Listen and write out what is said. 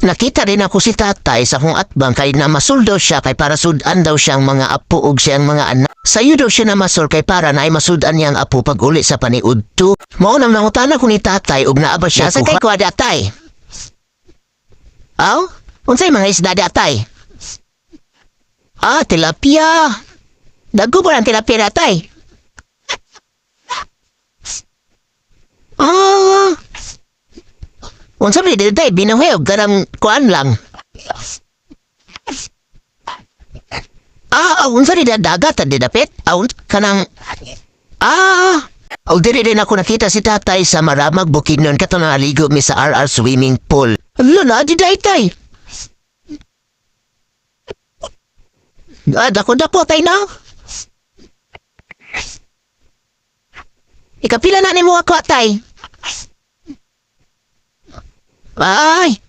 Nakita rin ako si tatay sa akong atbang kay namasol daw siya kay para sudan daw siyang mga apo ug siyang mga anak. Sayo daw siya namasol kay para naay masudan niyang apo pag uli sa paniudto. Mao nang nangutana ko ni tatay ug naa ba siya. Nasa kay kuha atay? Aw? Unsay mga isda di atay? Ah, tilapia. Dagko ba ang tilapia atay? Ah. Unsa ba di tay binuhay og kanang kuan lang. Ah, unsa di dagat di dapit? Ah, kanang ah. Og diri din ako nakita si tatay sa Maramag Bukidnon kato naligo mi sa RR swimming pool. Hala na di day tay. Ah, dako dako tay na. Ikapila na nimo ako tay. Ay,